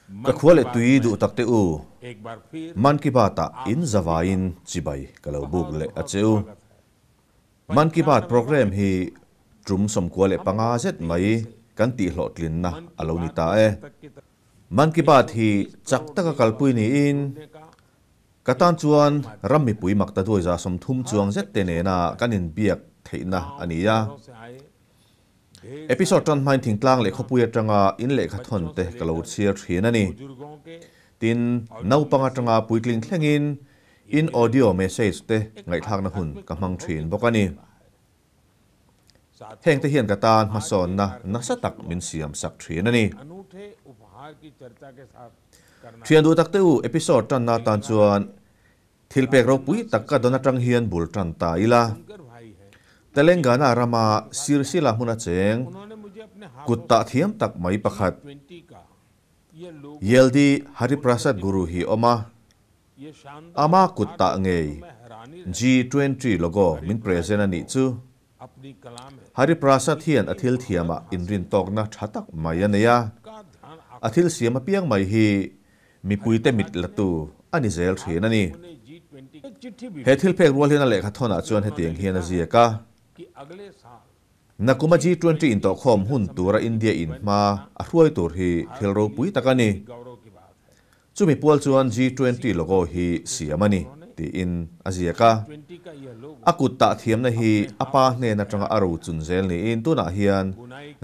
Ka khua leh tui duh tak te u, Man Ki Baat-ah in zavaiin chibai ka lo buk leh a che u. Man Ki Baat programme hi tum 95 zet mai kan tihhlawhtlinna a lo ni ta e. Man Ki Baat hi chak taka kalpui niin ka tan chuan ram mipui makta duai 30 chuang zet te nena kan inbiak theihna a ni a. Episode tan hmain thingtlang leh khawpui atanga in lehkha thawn te ka lo chhiar thin a ni. Tin, naupang atanga puitling thlengin in audio message te ngaihthlakna hun ka hmang thin bawk a ni. Heng te hian ka tan hmasawnna nasa tak min siam sak thin a ni. Thian duh tak te u, episode tanna tan chuan thil pek ropui tak ka dawn atang hian bul tan ta ila. Telangana rama Sirsila hmun a cheng kut tah thiam tak mai pakhat Yeldi Hariprasad Guru hi awm a. Ama kut tah ngei G20 logo min present a nih chu. Hariprasad hian a thil thiamah inrin tawkna tha tak mai a nei a. A thil siam apiang mai hi mipuite mit latu a ni zel thin a ni. He thil pek rual hian a lehkha thawnah chuan hetiang hian a ziak a. Nakuma G20 in tawhkhawm hun tura India in hma a hruai tur hi thil ropui tak a ni. Chumi pual chuan G20 logo hi siam a ni tiin a ziak a. A kut tah thiamna hi a pa hnen atanga a ro chun zel niin tunah hian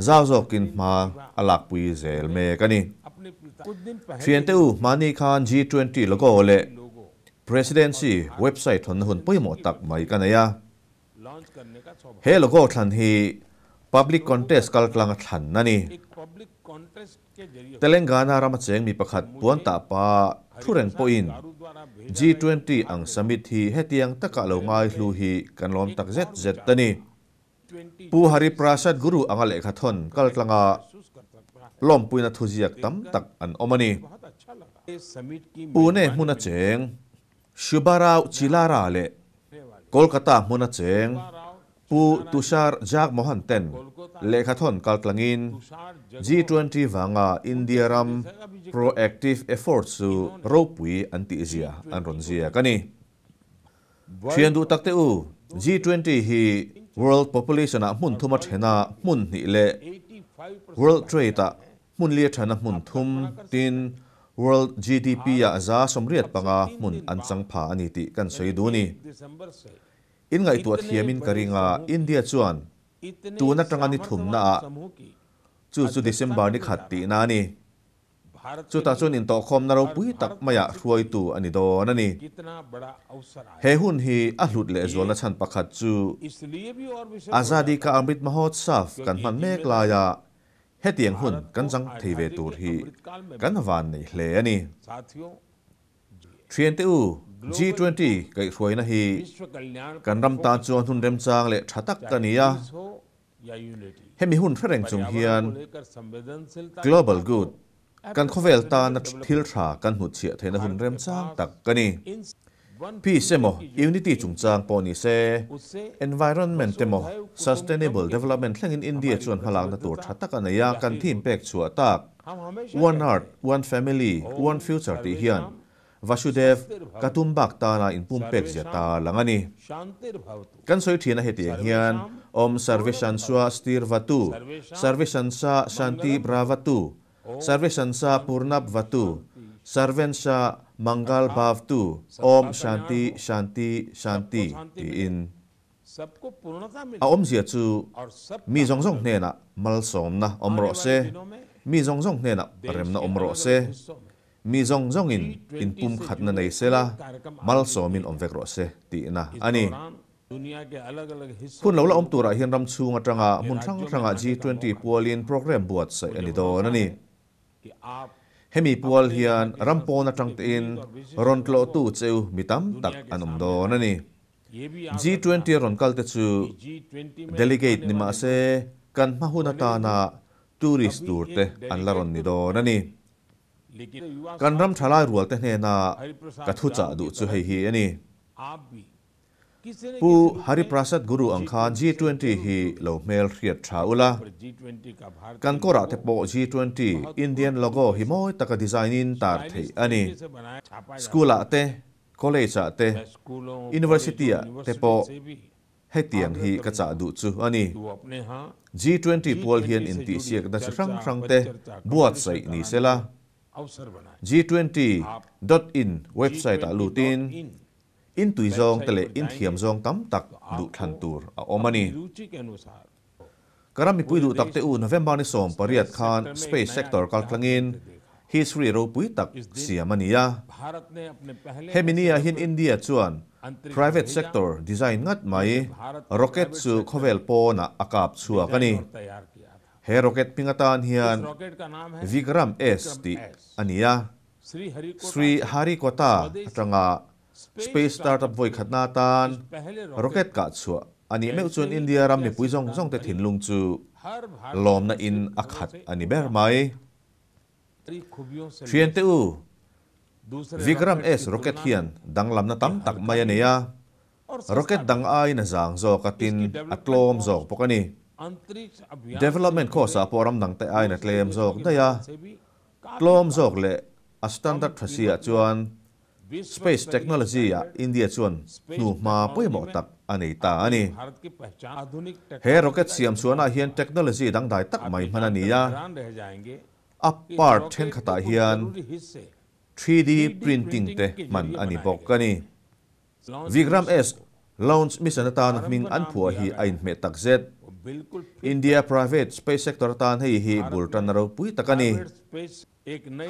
zau zawkin hma a lakpui zel mek a ni. Thiante u, hmani khan G20 logo leh Presidency website hawnna hun pawimawh tak mai ka nei a. He logo thlan hi public contest kaltlang a thlan a ni. Telangana rama cheng mi pakhat puan tah pa thu reng pawhin G20 ang summit hi hetiang taka lo ngai hlu hi kan lawm tak zet zet a ni. Pu Hariprasad Guru anga lehkha thawn kaltlanga lawmpuina thuziak tam tak an awm a ni. Pune hmun a cheng Shubharao Chilara leh Kolkata hmun a cheng Pu Tushar Jagmohan ten lehkha thawn kaltlangin G20 vanga India ram proactive efforts chu ropui an tihzia an rawn ziak a ni. Thian duh tak te u, G20 hi world population ah hmun thuma thena hmun hnih leh world trade ah hmun li a thana hmun thum tin world GDP ah 85% hmun an chang pha a ni tih kan sawi du ni. In ngaihtuah thiamin ka ringa India chuan tun atanga ni thumna ah chu chu December ni khat tihna a ni. Chutah chuan intawhkhawmna ropui tak maiah hruaitu a ni dawn a ni. He hun hi a hlut leh zualna chhan pakhat chu Azadi Ka Amrit Mahotsav kan hman mek laia hetiang hun kan chang thei ve tur hi kan van nei hle a ni. Thiante u, G20 kaihhruaina hi kan ram tan chuan hun remchang leh tha tak a ni a. Hemi hun hre reng chung hian global good kan khawvel tana thil tha kan hmu chhiah theihna hun remchang tak a ni. Peace emaw, unity chungchang pawh ni se, environment emaw, sustainable development thlengin India chuan hmalakna tur tha tak a nei a, kan theme pek chhuah tak One Earth, One Family, One Future tih hian Vasudev Katumbak tana inpumpek zia ta lang a ni. Kan sawi thin a hetiang hian Om Sarveshanswa Stirvatu, Sarveshansa Shanti Bravatu, Sarveshansa Purnabvatu, Sarvensha Mangal Bhavtu, Om Shanti Shanti Shanti tiin. A awmzia chu mi zawng zawng hnenah malsawmna awm rawh se, mi zawng zawng hnenah remna awm rawh se, mi zawng zawngin inpum khatna nei sela malsawmin awm vek rawh se tihna a ni. Hun lo la awm turah hian ram chhung atanga hmun hrang hrangah G20 pualin program buat saih a ni dawn a ni. Hemi pual hian ram pawn atang tein rawn tlawhtu cheu mi tam tak an awm dawn a ni. G20 rawn kal te chu delegate ni mah se kan hma hun atana tourist tur te an la rawn ni dawn a ni. Kan ram thalai rual te hnena ka thu chah duh chu hei hi a ni. Pu Hari Prasad Guru ang khan G20 hi lo hmel hriat tha ula. Kan kawrah te pawh G20 Indian logo hi mawi taka design in tar theih a ni. School ah te, college ah te, university ah te pawh hetiang hi ka chah duh chu a ni. G20 pual hian intihsiakna chi hrang hrang te buatsaih ni sela. G20 dot in website ah lutin in tui zawng te leh in thiam zawng tam tak duh thlan tur a awm a ni. Ka ram mipui duh tak te u November ni 18 khan space sector kaltlangin history ropui tak siam a ni a. Hemi ni ah hian India chuan private sector design ngat mai rocket chu khawvel pawnah a kap chhuak a ni. He rocket hming atan hian Vikram S tih a ni a, Sri Harikota atanga space startup vawi khatna atan rocket kah chhuah a nih meuh chuan India ram mipui zawng zawng te thinlung chu lawmna in a khat a ni ber mai. Thiante u, Vikram S rocket hian danglamna tam tak mai a nei a, Rocket dang aiin a zang zawk a tin a tlawm zawk bawk a ni. Development cost ah pawh ram dang te aiin a tlem zawk daih a, tlawm zawk leh a standard tha si ah chuan space technology ah India chuan hnuhma pawimawh tak a nei ta a ni. He rocket siam chhuahna ah hian technology dangdai tak mai hman a ni a, a part thenkhatah hian 3D printing te hman a ni bawk a ni. Vikram S Launch mission atana hming an phuah hi a inhmeh tak zet. India private space sector atan hei hi bul tan a ropui tak a ni.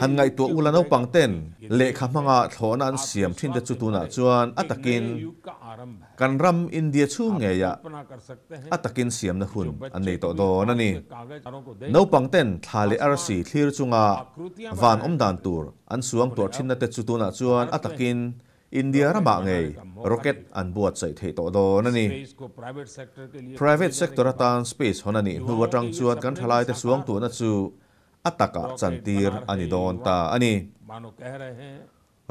Han ngaihtuah ula naupang ten lehkha hmanga thlawhna an siam thin te chu tunah chuan a takin kan ram India chhung ngeiah a takin siamna hun an nei tawh dawn a ni. Naupang ten thla leh arsi thlir chunga van awm dan tur an suang tuah thinna te chu tunah chuan a takin India ramah ngei rocket an buatsaih theih tawh dawn a ni. Private sector atan space hawn a nih hnu atang chuan kan thalaite suangtuahna chu a takah chantir a ni dawn ta a ni.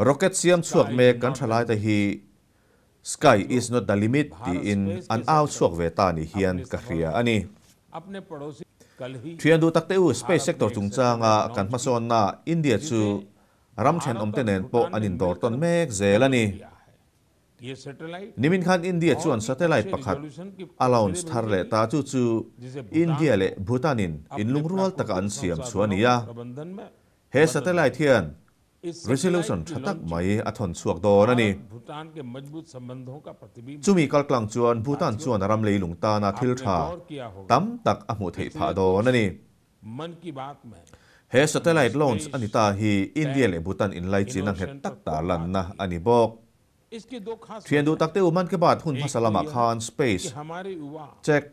Rocket siam chhuak mek kan thalaite hi Sky is not the limit tiin an au chhuak ve ta ni hian ka hria a ni. Thian duh takte u space sector chungchanga kan hmasawnna India chu Ram thenawmte nen pawh an indawr tawn mek zel a ni. Nimin khan India chuan satellite pakhat a launch thar leh ta, chu chu India leh Bhutan-in inlungrual taka an siam chu a ni a. He satellite hian resolution tha tak mai a thawn chhuak dawn a ni. Chumi kaltlang chuan Bhutan chuan a ram leilung tana thil tha tam tak a hmuh theih phah dawn a ni. He satellite launch a ni ta hi India leh Bhutan inlaichin a nghet tak tarlanna a ni bawk. Thian duh takte u Mann Ki Baat hun hmasa lamah khan space tech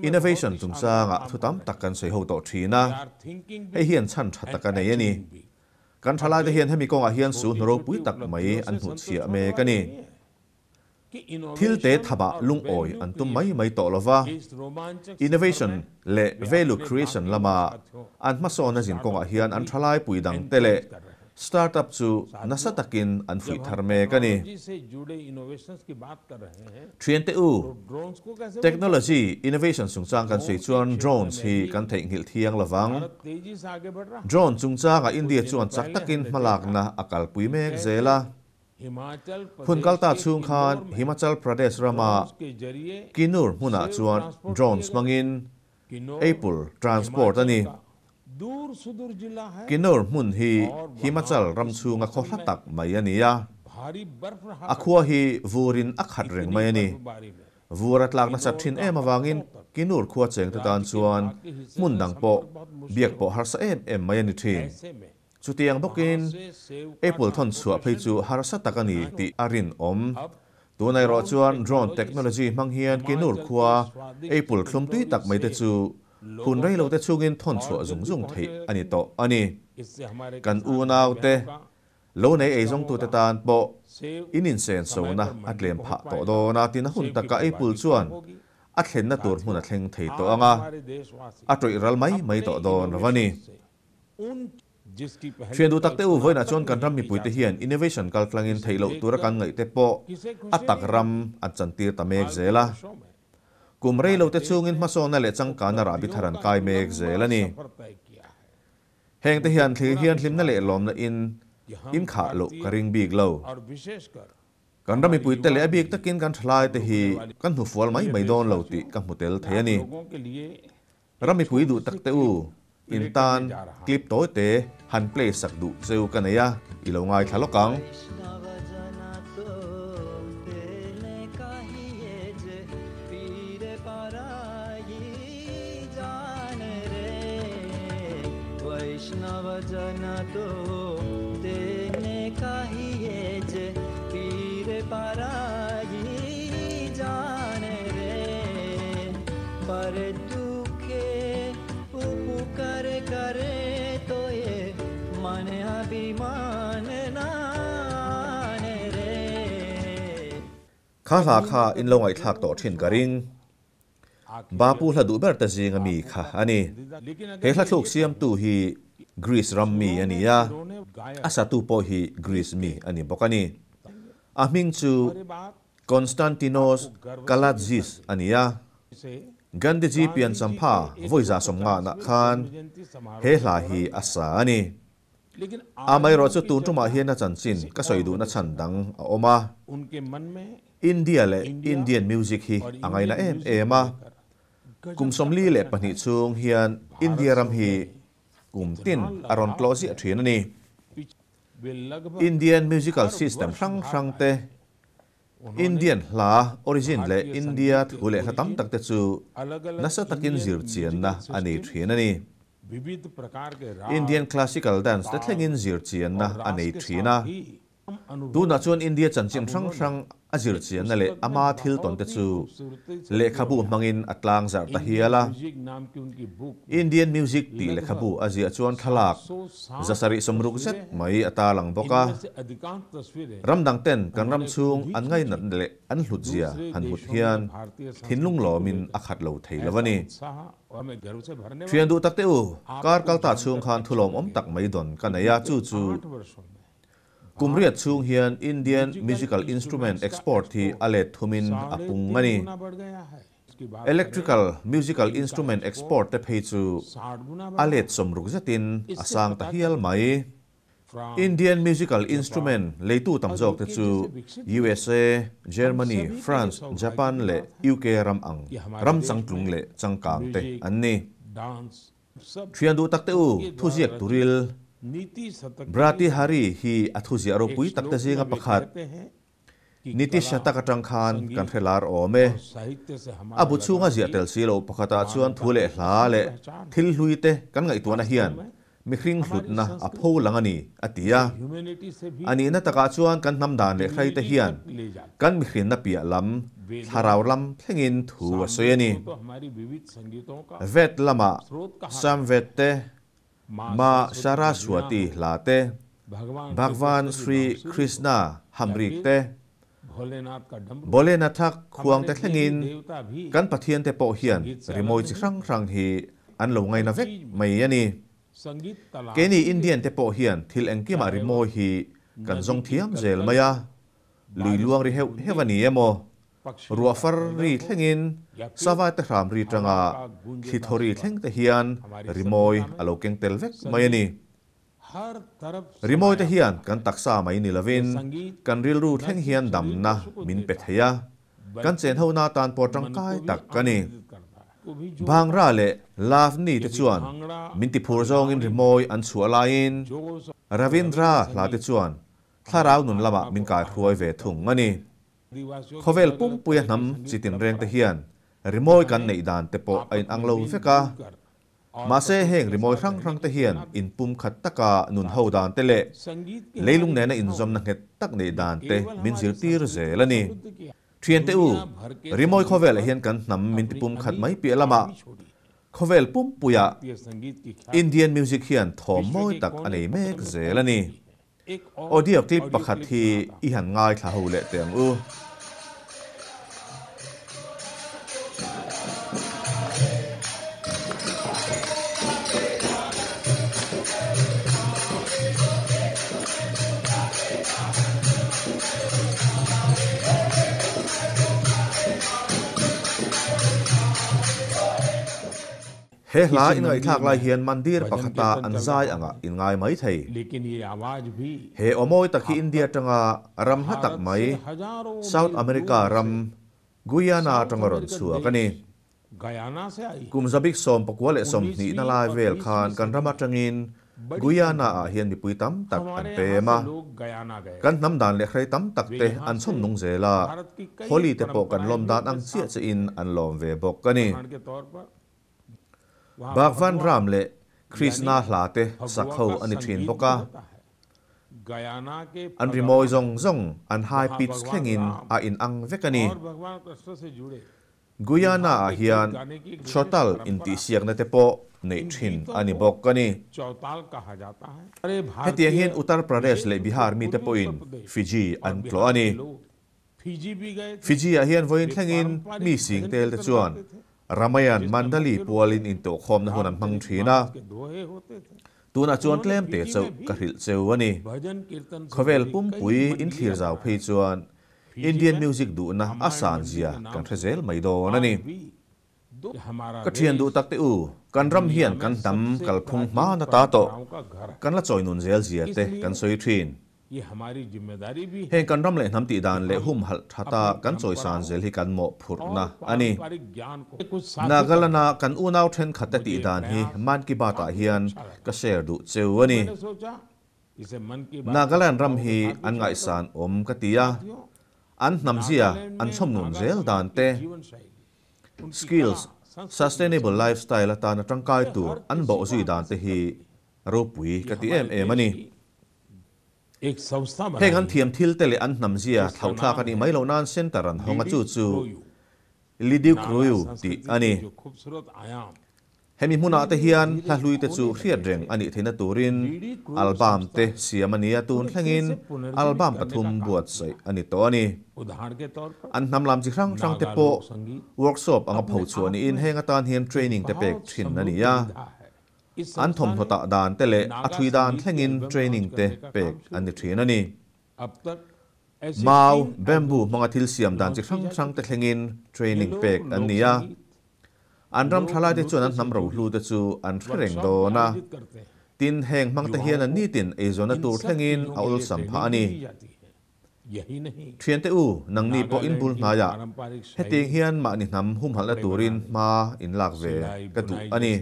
innovation chungchangah thu tam tak kan sawi ho tawh thin a, hei hian chhan tha tak a nei a ni. Kan thalaite hian hemi kawngah hian su hnu ropui tak mai an hmuhchhiah mek a ni. Thil te thabah lungawi an tum mai mai tawh lova, innovation leh value creation lama an hmasawnna zin kawngah hian an thalai pui dang te leh startup chu nasa takin an fuih thar mek a ni. Thiante u, technology innovation chungchang kan sawi chuan drones hi kan theihnghilh thiang lovang. Drone chungchangah India chuan chak takin hmalakna a kalpui mek zel a. Hun kalta chhung khan Himachal Pradesh rama Kinnaur hmunah chuan drones hmangin Apple transport a ni. Kinnaur hmun hi Himachal ram chhunga khaw hla tak mai a ni a. A khua hi vurin a khat reng mai a ni. Vur a tlak nasat thin em avangin Kinnaur khua chengte tan chuan hmun dang pawh biak pawh harsa em em mai a ni thin. Chutiang bawkin, Apple thawn chhuah phei chu harsa tak a ni tih a rinawm. Tunah erawh chuan drone technology hmang hian Kinur khua Apple thlum tui tak mai te chu hun rei lo te chungin thawn chhuah zung zung theih a ni tawh a ni. Kan unau te, lo nei eizawngtute tan pawh in insenso-na a tlem phah tawh dawn a, tin a hun takah Apple chuan a thlenna tur hmun a thleng thei tawh ang a, a tawih ral mai mai tawh dawn lo a ni. Thian duh takte u vawiinah chuan kan ram mipuite hian innovation kaltlangin theih loh tura kan ngaihte pawh a tak ram an chantir ta mek zel a. Kum rei lote chungin hmasawnna leh changkanna rahbi thar an kai mek zel a ni. Hengte hian thlir hian hlimna leh lawmna in in khah loh ka ring bik lo. Kan ram mipuite leh a bik takin kan thalaite hi kan hnufual mai mai dawn lo tih ka hmu tel thei a ni. Ram mipui duh tak teh u, in tan clip tawi te han play sak duh cheu ka nei a, i lo ngaithla lawk ang. Kha hla kha in lo ngaihthlak tawh thin ka ring. Bapu hla duh ber te zinga mi kha a ni. He hla thluk siamtu hi Greece ram mi a ni a, a satu pawh hi Greece mi a ni bawk a ni. A hming chu Konstantinos Kalatzis a ni a. Gandhiji pianchampha vawi 150 nah khan he hla hi a sa a ni. Amaherawh chu tun tumah hian a chanchin ka sawi duhna chhan dang a awm a. India leh Indian music hi a ngaina em em a. Kum 42 chhung hian India ram hi kum tin a rawn tlawh ziah thin a ni. Indian musical system hrang hrang te, Indian hla origin leh India thu leh hla tam tak te chu nasa takin zir chianna a nei thin a ni. Indian classical dance te thlengin zir chianna a nei thin a. Tunah chuan India chanchin hrang hrang a zir chianna leh ama thil tawn te chu lehkhabu hmangin a tlang zarh ta hial a. Indian music tih lehkhabu a ziah chuan thlalak 760 zet mai a tarlang bawk a. Ram dang ten kan ram chhung an ngainat leh an hlut zia han hmut hian thinlung lawmin a khat lo thei lo a ni. Thian duh tak teh u, kar kalta chhung khan thulawmawm tak mai dawn ka nei a, chu chu Kum riat chhung hian Indian musical instrument export hi a let thumin a pung a ni. Electrical musical instrument export te phei chu a let 60 zetin a sang ta hial mai. Indian musical instrument leitu tam zawk te chu USA, Germany, France, Japan leh UK ram ang ram changtlung leh changkang te an ni. Thian duh tak te u, thuziak turil Brati Hari hi a thuziah ropui tak te zinga pakhat Nitish Shatak atang khan kan hre lar awm e. A bu chhunga ziah tel si loh pakhatah chuan thu leh hla leh thil hlui te kan ngaihtuahna hian mihring hlutna a pho lang a ni, a ti a. A nihna takah chuan kan hnam dan leh hrai te hian kan mihrinna piah lam, thlarau lam thlengin thu a sawi a ni. Vet lamah Samvet te, Ma Saraswati hla te, Bhagwan Sri Krishna hamrik te, Bholenathak khuang te thlengin kan Pathian te pawh hian rimawi chi hrang hrang hi an lo ngaina vek mai a ni. Keini Indian te pawh hian thil engkimah rimawi hi kan zawng thiam zel mai a, lui luang ri heuh heuh a ni emaw, ruah far ri thlengin sava te hram ri tanga thli thaw ri thleng te hian rimawi a lo keng tel vek mai a ni. Rimawi te hian kan taksa mai ni lovin kan rilru thleng hian damna min pe thei a, kan chen ho na tan pawh tangkai tak a ni. Bhangra leh Lavni te chuan min ti phur zawngin rimawi an chhuah laiin Ravindra hla te chuan thlarau nun lamah min kaihruai ve thung a ni. Khawvel pumpuia hnam chi tinreng te hian rimawi kan neih dan te pawh a inang lo vek a. Mahse heng rimawi hrang hrang te hian inpum khat taka nun ho dan te leh leilung nena inzawmna nghet tak neih dan te min zirtir zel a ni. Thiante u, rimawi khawvelah hian kan hnam min tipum khat mai piah lamah khawvel pumpuia Indian music hian thawm mawi tak a nei mek zel a ni. Audio clip pakhat hi i han ngaithla ho leh teh ang u. He hla in ngaihthlak lai hian mandir pakhata an zai angah in ngai mai thei. He aw mawi tak hi India atanga ram hla tak mai South America ram Guyana atanga rawn chhuak a ni. Kum zabik 19 na lai vel khan kan ram atangin Guyana-ah hian mipui tam tak an pem a. Kan hnam dan leh hrei tam tak te an chhawm nung zel a, Holi te pawh kan lawm dan ang chiah chiahin an lawm ve bawk a ni. Bhagwan Ram leh Krishna hla te sak ho a ni thin bawk a. An rimawi zawng zawng an high pitch thlengin a inang vek a ni. Guyana-ah hian Chawtal intihsiakna te pawh neih thin a ni bawk a ni. Hetiang hian Uttar Pradesh leh Bihar mite pawhin Fiji an tlawh a ni. Fiji-ah hian vawiin thlengin mi sing tel te chuan Ramayan Mandali pualin intawhkhawmna hun an hmang thin a. Tunah chuan tlem te chauh ka hrilh cheu a ni. Khawvel pumpui inthlir zau phei chuan Indian music duhna a san zia kan hre zel mai dawn a ni. Ka thian duh tak te u, kan ram hian kan hnam kalphung hman ata tawh kan la chawi nun zel zia te kan sawi thin. Heng kan ram leh hnam tih dan leh humhalh thata kan chawi san zel hi kan mawhphurhna a ni. Nagaland-a kan unau thenkhat te tih dan hi Mann Ki Baat-ah hian ka share duh cheu a ni. Nagaland ram hi an ngaihsan awm ka ti a, an hnamzia an chhawmnun zel dan te, skills, sustainable lifestyle atana tangkai tur an bawhzui dan te hi ropui ka ti em em a ni. Heng an thiam thil te leh an hnamzia thlauhthlak a nih mai loh nan center an hawng a chu chu Lidiukruiu tih a ni. Hemi hmunah te hian hla hlui te chu hriat reng a nih theihna turin album te siam a ni a, tun thlengin album pathum buatsaih a ni tawh a ni. An hnam lam chi hrang hrang te pawh workshop anga pho chhuah niin heng atan hian training te pek thin a ni a. An thawmhnaw tah dan te leh a thui dan thlengin training te pek an ni thin a ni. Mau, bamboo, hmanga thil siam dan chi hrang hrang te thlengin training pek an ni a. An ram thalaite chuan an hnam rohlu te chu an hre reng dawn a. Tin, heng hmang te hian an nitin eizawnna tur thlengin a awlsam phah a ni. Thiante u, nangni pawh in bul hnaiah hetiang hian mahni hnam humhalhna turin hma in lak ve ka duh a ni.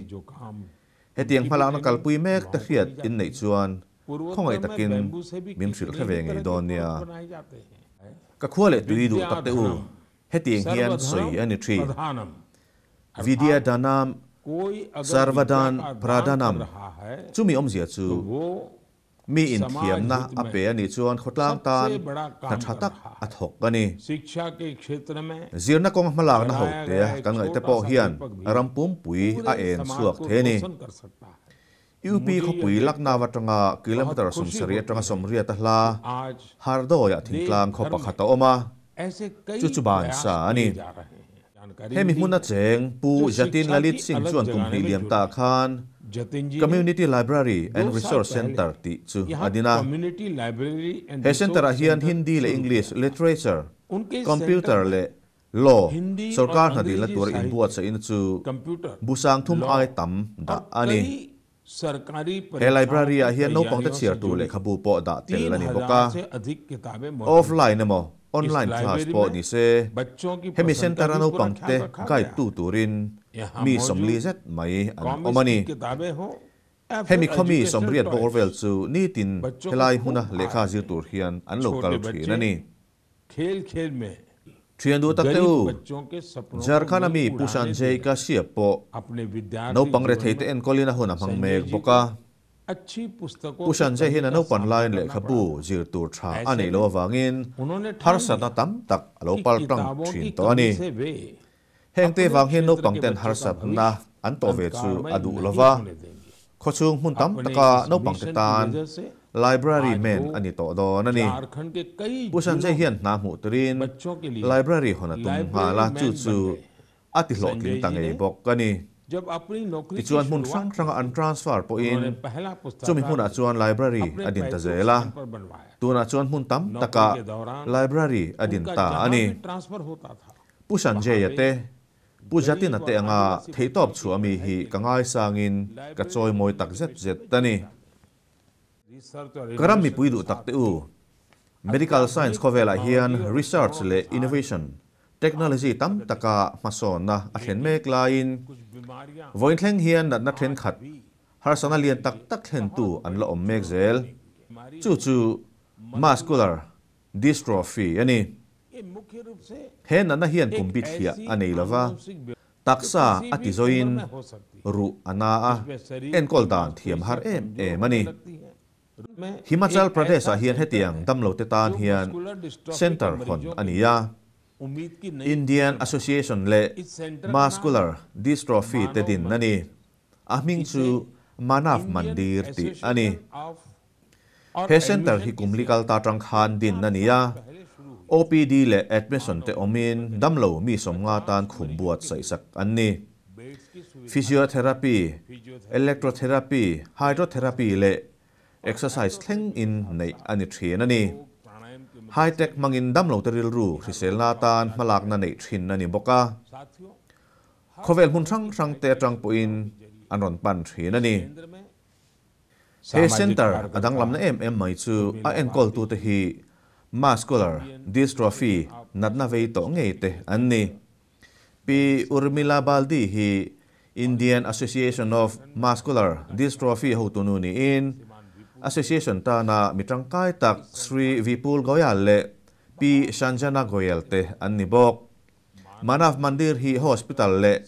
Hetiang hmalakna kalpui mek te hriat in neih chuan khawngaih takin min hrilh hre ve ngei dawn nia. Ka khua leh tui duh tak te u, hetiang hian sawi a ni thin. Vidya Danam Sarvadan Pradhanam, chumi awmzia chu Mi inthiamna a pe a nih chuan khawtlang tan hna tha tak a thawk a ni. Zirna kawng hmalakna hote kan ngaihte pawh hian ram pumpui a en chhuak thei a ni. UP khawpui Lucknow atanga kilometre 70 atanga 80 a hla Hardoi-ah thingtlang khaw pakhat a awm a, chu chu ban sa a ni. Hemi hmuna cheng Pu Jatin Lalit Singh chuan kum hnih liam ta khan Community Library and Resource Centre tih chu a din a. He centre-ah hian Hindi leh English Literature, Computer leh Law sorkar hna dilna tura inbuatsaihna chu bu 3000 ai tam dah a ni. He library-ah hian naupangte chhiar tur lehkhabu pawh dah tel a ni bawk a. Offline emaw online class pawh ni se, hemi centre-a naupangte guide tu turin mi 40 zet mai an awm a ni. Hemi khawmi 80 bawr vel chu nitin helai hmuna lehkha zir tur hian an lo kal thin a ni. Thian duh tak te u, Jharkhand-a mi Pu Sanjay Kashyap pawh naupang retheite enkawlin a hun a hmang mek bawk a. Pu Sanjay hian a naupan laiin lehkhabu zir tur tha a neih loh avangin harsatna tam tak a lo pal tang thin tawh a ni. Hengte vang hian naupangten harsatna an tawh ve chu a duh lo va, khawchhung hmun tam taka naupangte tan library man a ni tawh dawn a ni. Pu Sanjay hian hna hmuh turin library hawn a tum nghal a, chu chu a ti hlawhtling ta ngei bawk a ni. Tichuan hmun hrang hranga an transfer pawhin chumi hmunah chuan library a din ta zel a, tunah chuan hmun tam takah library a din ta a ni. Pu Sanjay-a te, Pu Jatin-a te anga theihtawp chhuah mi hi ka ngaisangin ka chawimawi tak zet zet a ni. Ka ram mipui duh tak te u, Medical Science khawvelah hian research leh innovation, technology tam taka hmasawnna a thlen mek laiin vawiin thleng hian natna thenkhat harsatna lian tak tak thlentu an la awm mek zel. Chu chu muscular dystrophy a ni. He natna hian kum bithliah a nei lo va, taksa a ti zawiin ruh a na a, enkawl dan thiam har em em a ni. Himachal Pradesh-ah hian hetiang damlote tan hian centre hawn a ni a, Indian Association leh Muscular Dystrophy te din a ni. A hming chu Manav Mandir tih a ni. He centre hi kum li kal ta tang khan din a ni a, OPD leh admission te awmin damlo mi 50 tan khum buatsaihsak an ni. Physiotherapy, electrotherapy, hydrotherapy leh exercise thleng in neih a ni thin a ni. High tech hmangin damlo te rilru hriselna atan hmalakna neih thin a ni bawk a. Khawvel hmun hrang hrang te atang pawhin an rawn pan thin a ni. He centre a danglamna em em mai chu a enkawltute hi muscular dystrophy natna vei tawh ngei te an ni. Pi Urmila Baldi hi Indian Association of Muscular Dystrophy hotunu niin association tana mi tangkai tak Sri Vipul Goyal leh Pi Sanjana Goyal te an ni bawk. Manav Mandir hi hospital leh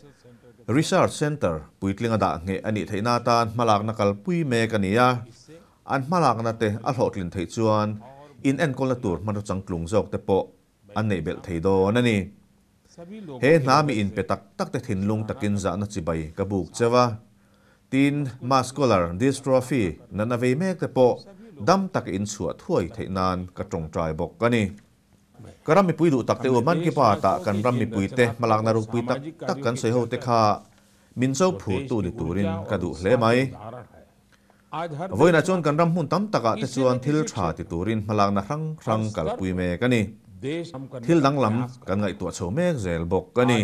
research centre puitlinga dah ngheh a nih theihna atan hmalakna kalpui mek a ni a, an hmalakna te a hlawhtlin theih chuan in enkawlna tur hmanraw changtlung zawk te pawh an neih belh thei dawn a ni. He hna mi inpe tak tak te thinlung takin zahna chibai ka buk cheu a, tin muscular dystrophy natna vei mek te pawh dam taka inchhuah thuai theih nan ka tawngtai bawk a ni. Ka ram mipui duh tak te u, Man Ki Baat ah kan ram mipuite hmalakna rukpui tak tak kan sawi ho te kha min cho phurtu ni turin ka duh hle mai. Vawiinah chuan kan ram hmun tam takah te chuan thil tha ti turin hmalakna hrang hrang kalpui mek a ni. Thil danglam kan ngaihtuah chho mek zel bawk a ni.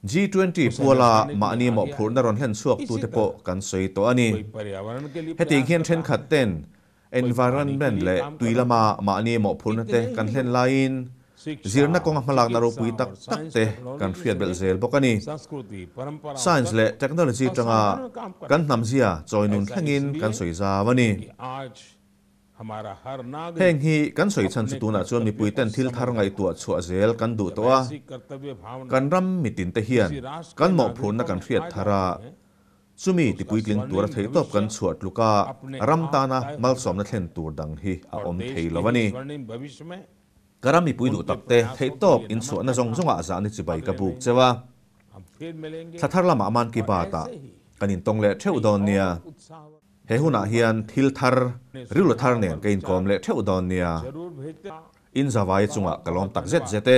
G20 puala mahni mawhphurhna rawn hlen chhuaktute pawh kan sawi tawh a ni. Hetiang hian thenkhat ten Environment leh tui lama mahni mawhphurhna te kan hlen laiin zirna kawnga hmalakna ropui tak tak te kan hriat belh zel bawk a ni. Science leh technology tanga kan hnamzia chawi nun thlengin kan sawi zau a ni. Heng hi kan sawi chhan chu tunah chuan mipui ten thil thar ngaihtuah chhuah zel kan duh tawh a, kan ram mitin te hian kan mawhphurhna kan hriat thar a, Chumi tipuitling tura theihtawp kan chhuah tluka ram tana malsawmna thlen tur dang hi a awm thei lo a ni. Ka ram mipui duh takte theihtawp inchhuahna zawng zawngah zahni chibai ka buk cheu a. Thla thar lamah Man Ki Baat-ah kan intawng leh theuh dawn nia. He hunah hian thil thar, rilru thar nen ka inkawm leh theuh dawn nia. Inzavaia chungah ka lawm tak zet zet e.